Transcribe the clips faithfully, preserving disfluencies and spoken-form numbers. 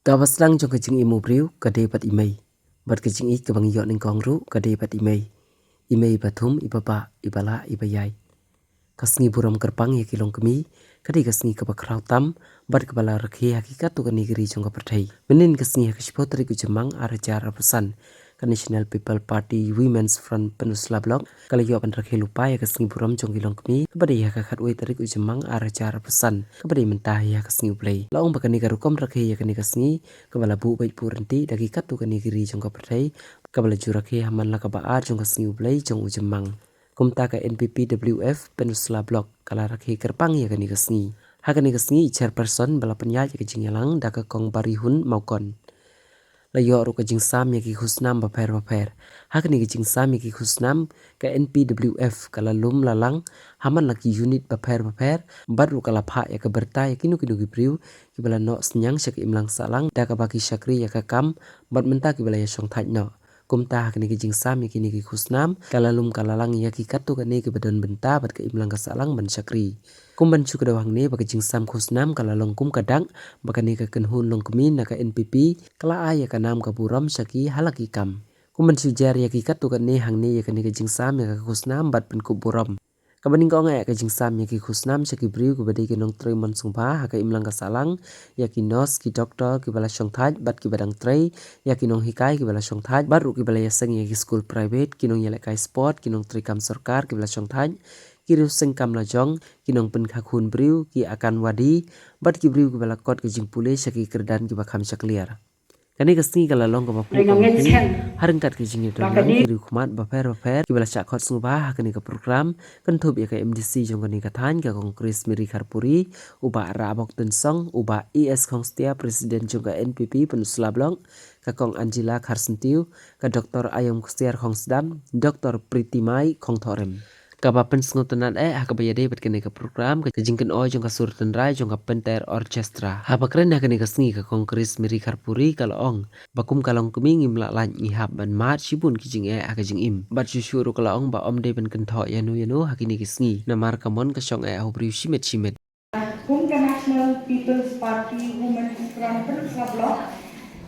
Ka baslang jong ka jingim u briew ka dei bad i mei, bad ka jingïeit kaba ngi ïoh nyngkong ruh ka dei bad i mei. I mei iba thum, iba bah, iba lah, iba ïai. Ka sngi burom kyrpang ïa ki longkmie ka dei ka sngi kaba khraw tam bad kaba la rakhe ha ki katto katne ki ri jong ka pyrthei. Mynhynnin ka sngi ha ka shiphew tarik u Jymmang ar hajar arphew san, ka National People Party Women's Front Pynursla Block ka la ïoh ban rakhe lypa ïa ka sngi burom jong ki longkmie kaba dei ha ka khatwei tarik u Jymmang ar hajar arphew san, kaba dei mynta hi ha ka sngi U Blei. La ong ba kane ka rukom rakhe ïa kane ka sngi kaba la buh beit buh ryntih da ki katto katne ki ri jong ka pyrthei, kaba la ju rakhe ha man la kaba ar jong ka sngi U Blei jong u Jymmang. Kumta ka N P P W F Pynursla Block ka la rakhe kyrpang ïa kane ka sngi. Ha kane ka sngi i chairperson ba la pynïaid ïa ka jingïalang da ka Kong Barihun Mawkon. La ïoh ruh ka jingsam ïa ki khusnam bapher bapher. Ha kane ka jingsam ïa ki khusnam, ka N P W F ka la lum la lang ha man la ki unit bapher bapher, bad ruh ka la phah ïa ka byrta ïa kino kino ki briew kiba la noh synñiang sha ka imlang sahlang da kaba ki shakri ïa ka kam, bad mynta kiba la ïa shongthait noh. Kumta ha kane ka jingsam ïa kine ki khusnam ka la lum ka la lang ïa ki katto katne kiba don bynta bad ka imlang ka sahlang ban shakri. Kum ban shu kdew hangne ba ka jingsam khusnam ka la long kum ka dak ba kane ka kynhun longkmie na ka N P P ka la ai ïa ka nam ka burom sha ki ha la ki kam. Kum ban shu jer ïa ki katto katne hangne ïa kane ka jingsam ïa ka khusnam bad pynkup burom. Kaba nyngkong eh ka jingsam ïa ki khusnam sha ki briew kiba dei ki nongtrei mon sngewbha ha ka imlang ka sahlang, ïa ki nurse, ki doktor kiba la shongthait bad kiba dang trei, ïa ki nonghikai kiba la shongthait bad ruh kiba la ïaseng ïa ki skul private, ki nongïalehkai sport, ki nongtrei kam sorkar kiba la shongthait, ki riewseng kam lajong, ki nongpynkha khun briew, ki Anganwadi bad ki briew kiba la kot ka jingpule sha ki kyrdan kiba kham shakliar. Kane ka sngi ka la long kaba pur kaba pur ha ryngkat ka jingïadon lang ki riewkhmat bapher bapher kiba la shah khot sngewbha ha kane ka program, kynthup ïa ka M D C jong kane ka thaiñ, ka Kong Chris Mary Kharpuri, u Bah Rabok Tynsong, u Bah E S Khongstia, President jong ka N P P Pynursla Block, ka Kong Angela Kharsyntiew, ka Doktor Ayom Ksiar Khongsdam, Doktor Pritimai Khongthorem. Kaba pynsngewtynnad eh ha kaba ïadei bad kane ka program ka jingkynnoh jong ka sur tynrai jong ka Pynter Orchestra. Haba kren ha kane ka sngi, ka Kong Chris Mary Kharpuri ka la ong ba kum ka longkmie ngim lah lait, ngi hap ban mad shibun ki jingeh ha ka jingim. Bad shuh shuh ruh ka la ong ba ym dei ban kynthoh ïano ïano ha kine ki sngi, namar ka mon ka shong eh ha u briew shimet shimet. Kum ka National People's Party Women's Front Pynursla Block,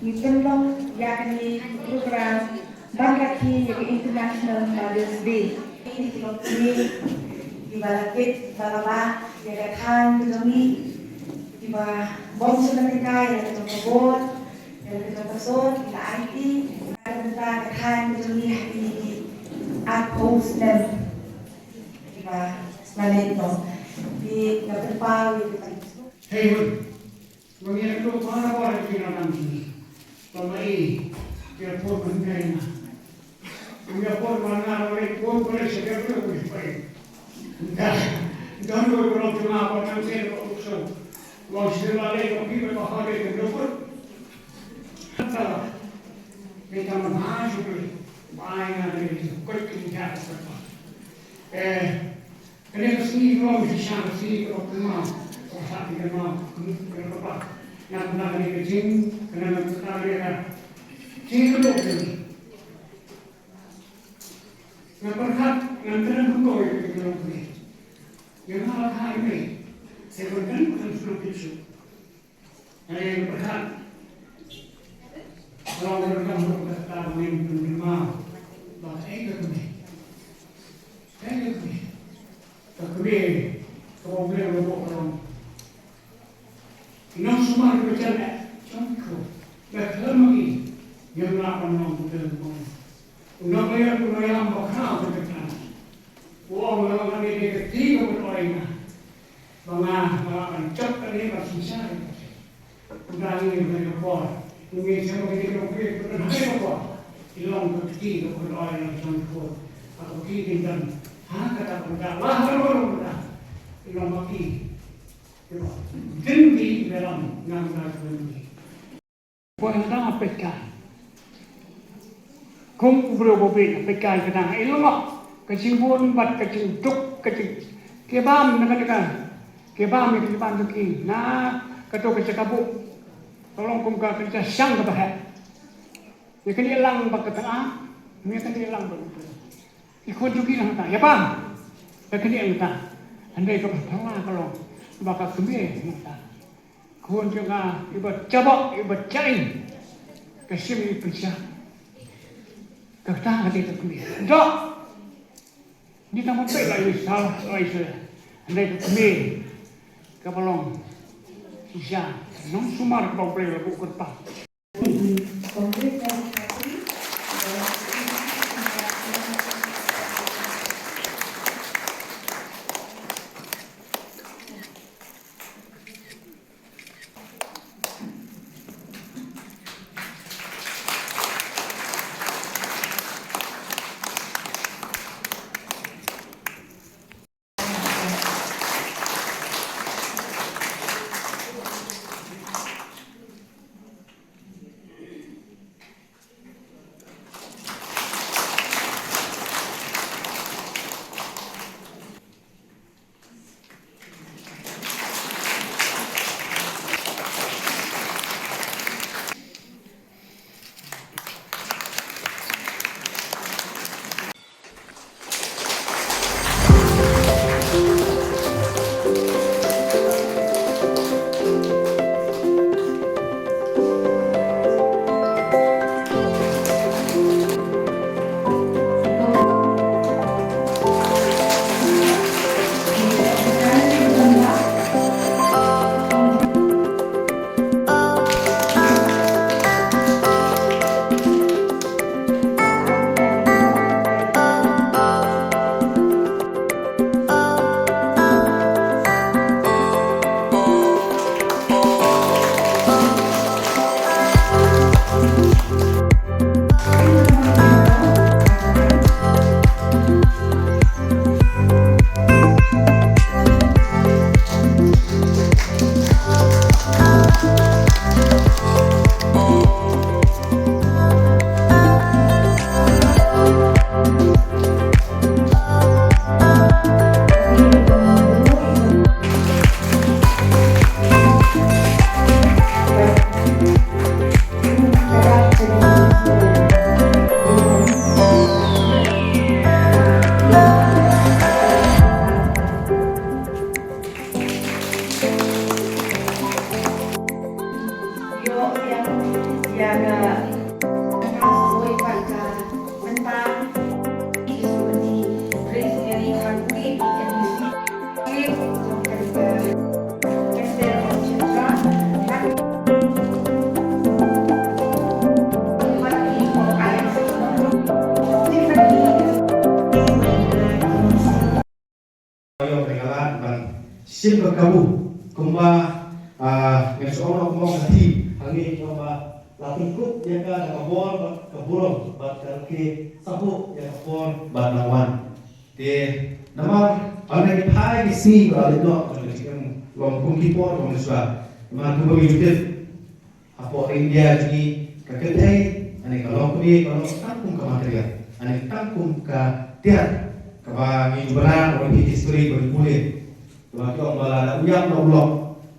ngi pynlong ïa kane ka program ban rakhe ïa ka International Mother's Day. Ngi kiba la kit, kiba la bah ïa ka thaiñ ka jong ngi, kiba bym sngewthuh ïa ka jong ka bor, ïa ka jong ka sor, ïa ka I T, ka bynta ka thaiñ ka jong ngi ha kine ki arphew snem. Kiba la leit noh. Ki nga pynpaw ïa ki. Hei, wei. Ba ngi ïa kynduh baroh baroh ki nongdang jong ngi. Ba ma i, ki ïa pur ban kai nga. Ki ïa pur ban nga, ba leit pur, ba leit sha ka pur, ba leit pur. Nda, nda ndu ba long jong nga, ba tang sien, ba uk song. Long sien ba leit, ba pi, ba ha leit, ba pur. Nda, nda ma ha shu pur. Ba ai nga leit, kot ki nda, ba. Eh, Kane ka sngi ka long shisha ka sngi kaba kynmaw, kaba sah ki kynmaw, kaba kynmaw. Namar kane ka jing, kane ka jing ka long. Nga pyrkhat, ngan kren kumno ïa ka jingkren kane. Ïa nga la kha ïa me. Te ban kren, ban kren shuh shuh. Hynrei pyrkhat, ka long ka donkam ruh kata ka mih pynrima ba kaei ka kmie. Kaei ka kmie. Ka kmie kaba U Blei u la buh ka long. Ki nongsumar kiba jan eh jong ki khun. Ba khlem ma ki ngim lah ban long ki dei ki bong. U nongïalam, u nongïalam bakhraw ka jingkhan. U ong, u ong, kane ka dei ka kti kaba u ong ïa nga. Ba nga, ba nga ban jop kane ban synshar ïa ka. U dang ïa kane ka por. U ngi shem ba kane ka por, kane ka por. Ki long ka kti kaba u ong ïa nga jong ka por. Ka kti ki don. Ha kata ka bynta. Lah ka long ka bynta. Ki long ba ki. Ki long. Dang ki ba long. Nga nga ka long ki. Poi hangta nga peit kai. Kum u briew ba bieit nga peit kai ka dang i lok. Ka jingbun bad ka jingduk ka jing. Ki bam na ka jaka. Ki bam ïa ki bam jong ki na kato ka jaka buh. Ka long kum ka, ka jaka shang kaba heh. Ïa kane lang bad ka tnga. Ïa kane lang bad ka tnga. Ki khun jong ki hangta ïa bam. Ïa kane hangta. Hynrei kaba thnga ka long ba ka kmie hangta. Khun jong nga iba jabok iba jain ka shim i pisa. Kata ka dei ka kmie. Dok. Ni tang ban peit la i sal la i sal. Hynrei ka kmie kaba long shisha nongsumar kaba U Blei la buh kyrpang. Ïong ka la ban shim ka kabu kumba, ah, ngan shu ong kumba ka theme hangne kumba la tyngkhuh ïa ka da ka bor bad ka burom bad ka rke sah ïa ka por bad nang wan. Te namar ba ngi phai ki sngi ba la leit noh ka jingim long kum ki por ba ngi shu. Namar kumba ngi ju tip hapoh India jong ngi ka kynthei, ane ka longkmie, ka long tang kum ka material, ane tang kum ka tiar kaba ngi ju bna, ba ngi phi history ba ngi pule. Kaba ki ong ba lada u ïap noh u lok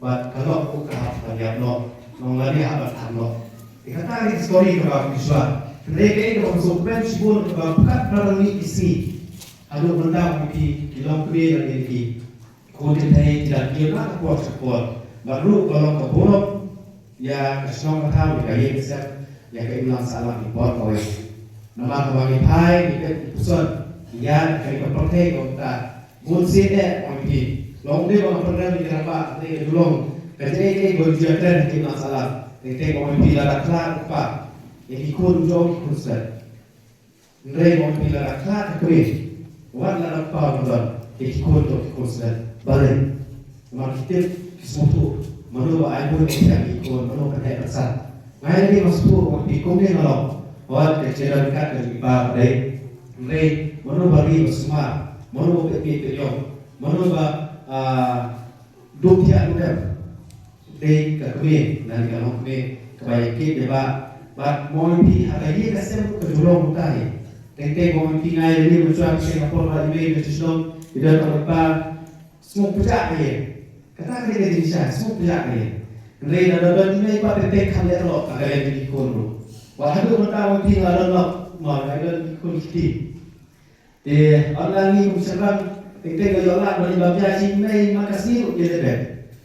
bad ka lok ruh ka hap ban ïap noh, nong lane hap ban thang noh. Te kata ka dei ka story kaba ngi shu. Hynrei kaei kaba ngi sngewkmen shibun kaba pyrkhat ba ngi ki sngi haduh mynta ba ngi phi ki longkmie lane ki Khun kynthei ki la kiew na ka por sha ka por bad ruh ka long ka burom ïa ka shnong ka thaw, ïa ka ïing ka sem, ïa ka imlang sahlang ki por kawei. Namar kaba ngi phai ngi peit ngi puson ngi ïaid ha kane ka pyrthei kaba mynta bun sien eh, ong ïa phi, long dei ba nga pyrshang ïa ka rangbah, dei ka julong, ka jingïaid dei ba ju ïakren ha ka imlang sahlang. Teng teng ong ïa phi, lada khlad u kpa ïa ki khun, u jong ki khun slet. Hynrei ba ngi la khlad ha kmie, wat la da kpa ban don, ki khun to ki khun slet balei. Namar ki tip ki sngewthuh mano ba ai buit ïa ki khun, mano ban heh ban san. Nga ïa ki nga sngewthuh ba ki kum ne nga long, wat ka jingdon kat ka jingpa ba dei. Hynrei mano ba ri ba sumar, mano ba peit peit ïong, mano ba, ah, Duh thiah duh dem. Dei ka kmie, lane ka longkmie kaba ïa kit ïa bah. Bad mo ïa phi ha ka ïing ka sem ka jurong utai. Teng teng mo ïa phi ngai lane mynta ka Singapore ba i mei ka shishnong i don ka lypa. Sngewpjah ka ïing. Kata ka dei ka jingshisha, sngewpjah ka ïing. Hynrei lada don i mei ba pepek kham leh lok ka ïing ka jingkhun ruh. Wat haduh mynta mo ïa phi nga don lok, mo nga don ki khun ki kti. Te ynda ngi kum shynrang teng teng ka ïoh lad ba ngi bam ïa shi mei man ka sngi ruh ïa lade.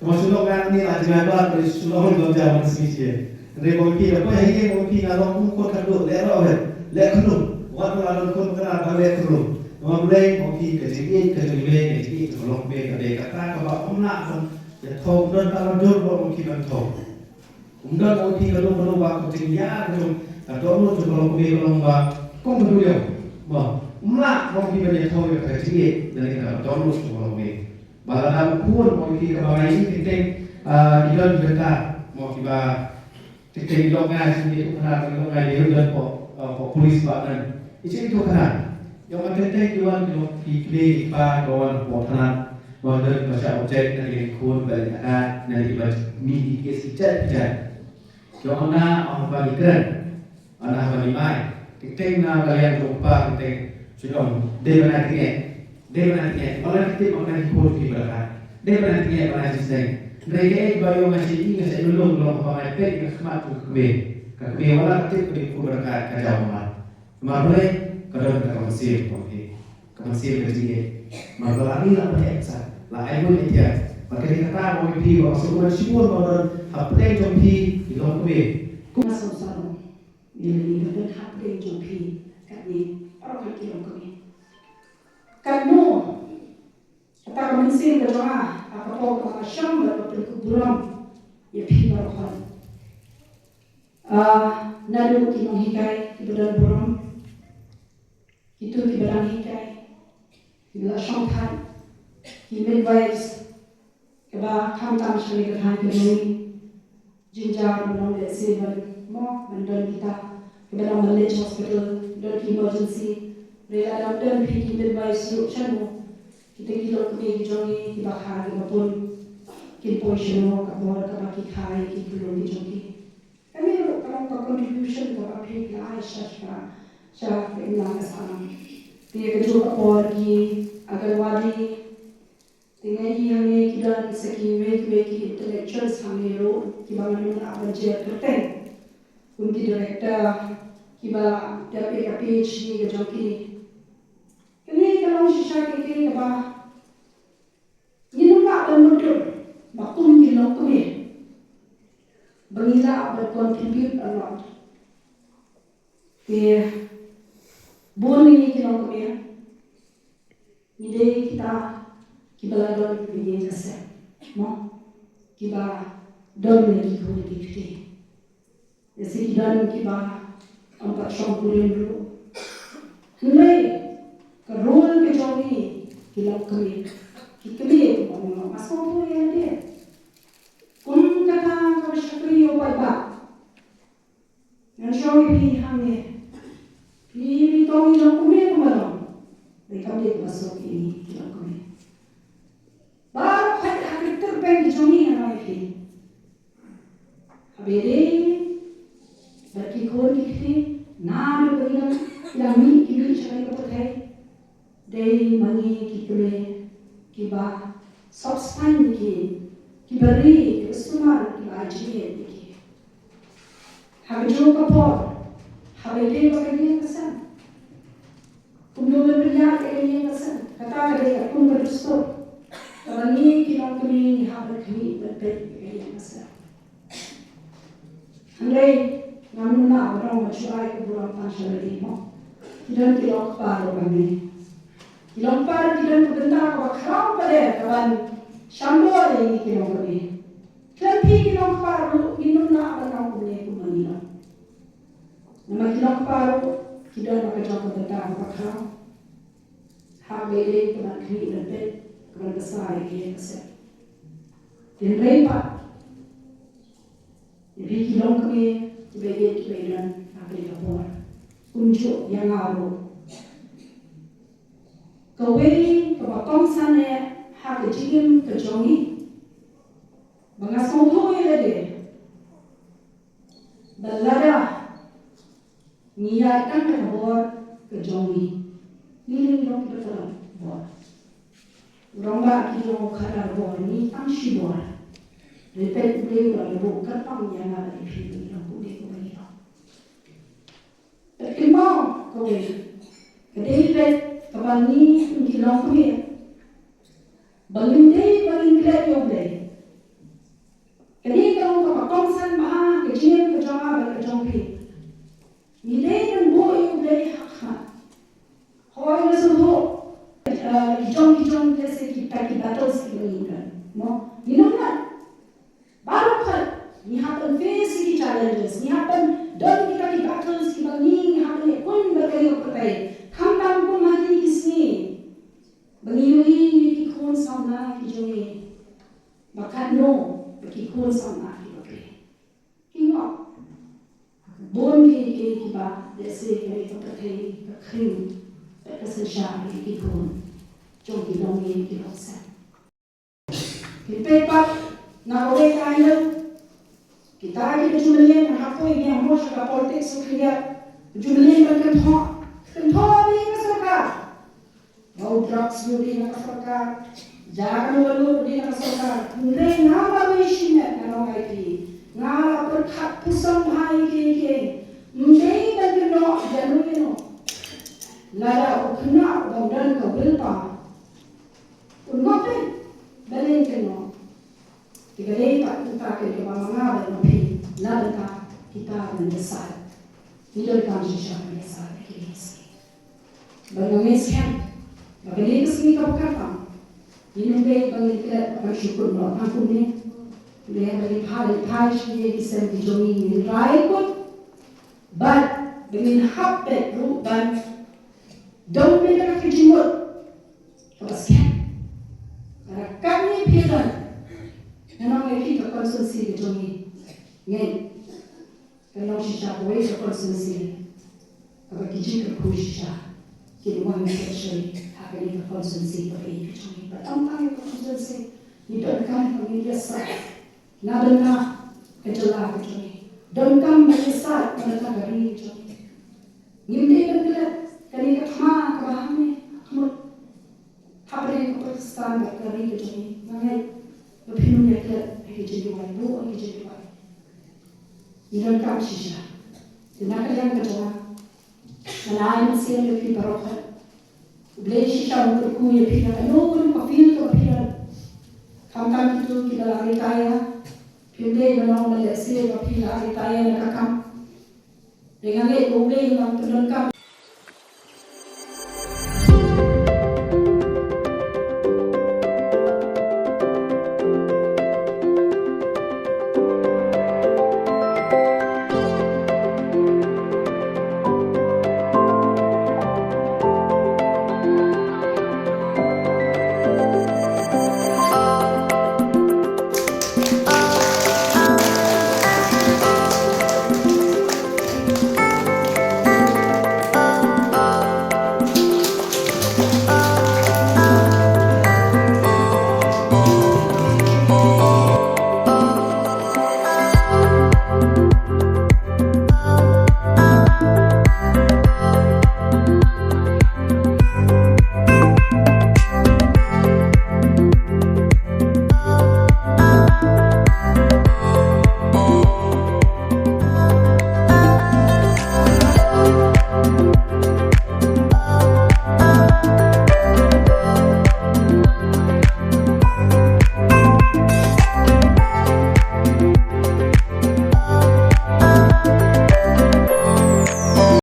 Ka ba shu long ngan ni la jngai ba ka shu long ba jam ka sngi shi. Hynrei ba phi da poi ha ïing ba phi nga long kum khun khatduh leh rau he. Leh khlum. Wat la don khun kena ba leh khlum. Ba Blei ba phi ka jingïeit ka jong me ka jingïeit ka long me ka dei kata ka ba ym lah ban ïathoh don ta la dur ba phi ban thoh. Ym don ba phi ka long ka long ba ka jingïa ka jong ka dohnud ka long me ka long ba kong ka duriaw. Ba ym lah ba phi ban ïathoh ïa ka jingïeit lane ka dohnud ka long me. Ba lada u khun u ong ïa phi kaba ngai ïa teng teng, ah, i don i bynta mo kiba teng teng i lok ngai sien i tu khana i lok ngai i don po, ah, po police ba nan. I sien i tu khana. Ïa ma teng teng i wan i lok i kne i pa i wan po khana. Mo don ba sha object na i khun ba i khana na i ba mi i kes i chat i chat. Ïa ma na ong ba i kren. Ana ba ni mai. Teng teng na ka liang jong pa teng teng. Shu ong dei ba na teng eh. Dei ba na teng eh. Ba na teng eh ba na ki khun ki ba ka. Dei ba na teng eh ba na ki seng. Dei ke eh ba ïoh nga shi i nga shi lung long ba ngai pek ka khmat ka kmie. Ka kmie wala ka tip ka dei khun ba ka ka jaw ma. Mar bale ka don ka ka mynsiem ka mynsiem. Ka mynsiem ka jingeh. Mar bale ni la pek sa. La ai bun eh tiang. Ba ka dei kata ba ngai phi ba ka sukun shibun ba don hapdeng jong phi ki long kmie. Kum sa sa. Ïa lade ba don hapdeng jong phi katne baroh ki longkmie. Katno kata ka mynsiem ka jong nga ha ka por kaba nga shong bad ba pynkup burom ïa phi baroh. Ah, naduh ki nonghikai kiba don burom, kito kiba dang hikai, kiba la shongthait, ki midwives, kaba khamtam sha kane ka thaiñ ka jong ngi. Jynjar ba long lehse ban mo ban don kita kiba dang ban leit sha hospital, don ki emergency. Hynrei lada ym don phi ki midwives ruh shano kita ki longkmie ki jong ngi kiba kha kiba pun kin poi shano ka por kaba ki kha ïa ki khunlung ki jong ki. Kane ruh ka long ka contribution kaba phi la ai sha sha sha ka imlang ka sahlang. Te kajuh ka por ki Anganwadi, te nga i hangne ki don sa kiwei kiwei ki intellectuals hangne ruh kiba nga nym lah ban jer kyrteng. Kum ki director kiba dep ïa ka PhD ka jong ki. Kane ka long shisha ka kaei kaba ngi nym lah ban mutdur ba kum ki longkmie ba ngi lah ban contribute a lot. Te bun na ngi ki longkmie ngi dei kita kiba la don ïa ka ïing ka sem mo, kiba don ïa ki khun ki kti. Lehse ki don kiba ym pat shong kurim ruh. Hynrei ka role ka jong ngi ki longkmie, ki kmie kiba ong nga sngewthuh ïa lade. Kum kata kaba shakri ïa u paidbah. Ngan shong ïa phi hangne. Phi, phi tong i longkmie kumba long. Dei kam dei kaba suk ïa ngi ki longkmie. Baroh khoit ha ki tyrpeng ki jong ngi ngan ong ïa phi. Haba ïadei bad ki khun ki kti, naduh ba ngi dang, ngi dang mih ki mih sha kane ka pyrthei. Dei ma ngi ki kmie kiba sop spaiñ ïa ki, kiba ri, kiba sumar, kiba ai jingïeit ïa ki. Ha kajuh ka por, haba ïadei bad ka ïing ka sem. Kumno ban pynïaid ïa ka ïing ka sem. Kata ka dei ka kum ka dustur kaba ngi ki longkmie ngi hap ban khmih ban peit ïa ka ïing ka sem. Hynrei ngam nud ban ong ba shu ai ka burom tang sha lade mo. Ki don ki longkpa ruh hangne. Ki longkpa ruh ki don ka bynta kaba khraw pat de kaban shambor ïa ngi ki longkmie. Khlem phi ki longkpa ruh ngim nud ban ong kumne kumba ngi long. Namar ki longkpa ruh ki don ka jong ka bynta kaba khraw. Ha kaba ïadei kaban khmih ban peit kaban bsa ïa ka ïing ka sem. Hynrei pat ïa phi ki longkmie kiba ïeit kiba ïeit ha kane ka por, kumjuh ïa nga ruh. Kawei kaba kongsan eh ha ka jingim ka jong ngi ba nga sngewthuh ïa lade ba lada ngi ïaid tang da ka bor ka jong ngi, ngi ling long kiba tang bor. U rangbah ki ong u khadar bor, ngi tang shi bor. Hynrei U Blei u la buh kyrpang ïa nga bad ïa phi ba ngi long kumne kumba ngi long. Bad kynmaw kawei ka dei bad kaba ngi kum ki longkmie ba ngim dei ba ngin klet ïa U Blei. challenges. Ngi hap ban don kita ki battles kiba ngi hap ban ïakun bad kane ka pyrthei. Khamtam kum ha kine ki sngi ba ngi ïohi ïa ki khun samla ki jong ngi ba katno ba ki khun samla kiba phi ki ngop. Bun ki ki kiba lehse kane ka pyrthei ka khring bad ka synshar ïa ki khun jong ki longïing ki longsem. Phi peit pat na kawei ka aiñ, kita kiba ju mlien, nga hap poi, ngi ïa mo sha ka politics u khyndiat, ju mlien ban kynthoh, kynthoh ïa ka sorkar. Ba u drugs u dei na ka sorkar, ja kano kano u dei na ka sorkar. Hynrei nga marwei shimet nga ong ïa phi, nga la pyrkhat pyrshang bha ïa ki, ïa ki. Ym dei ban kynnoh ïano ïano. Lada u khynnah u bym don ka willpower, un ngop phi, balei kynnoh? Te ka dei pat kata ka dei kaba ma nga bad ma phi na bynta kita ban decide. Ngi donkam shisha ban decide ha kine ki sngi. Bad nga ngeit skhem ba kane ka sngi kaba kyrpang ngin ym dei ba ngin klet ban shu kut noh tang kumne. Hynrei ba ngin phai, phai sha ki ïing ki sem ki jong ngi, ngin rai kut bad ba ngin hap beit ruh ban don beit da ka jingmut kaba skhem. Lada katne phi don, nga ong ïa phi ka constituency ka jong ngi, ngeit kan long shisha kawei ka constituency kaba ki jingkyrkhu shisha kin wan shisha ha kane ka constituency kaba ïeit ka jong ngi. Bad ym tang ïa ka constituency, ngi donkam ba ngin ïasaid na bynta ka jylla ka jong ngi. Donkam ba ngin ïasaid na bynta ka ri ka jong ngi. Ngim dei ban klet kane ka thma kaba hangne ha khmut, hapdeng ka Pakistan bad ka ri ka jong ngi. Nga ngeit ba phin ym ïa klet ha ki jingduwai, buh ha ki jingduwai. Ngi donkam shisha. Te na ka liang ka jong nga, ngan ai mynsiem ïa phi baroh. U Blei shisha un kyrkhu ïa phi na kano kano ka field kaba phi don. Khamtam kito kiba la retire, phim dei ban ong ba lehse ba phi la retire na ka kam. Te nga ngeit ba U Blei un nang pyndonkam.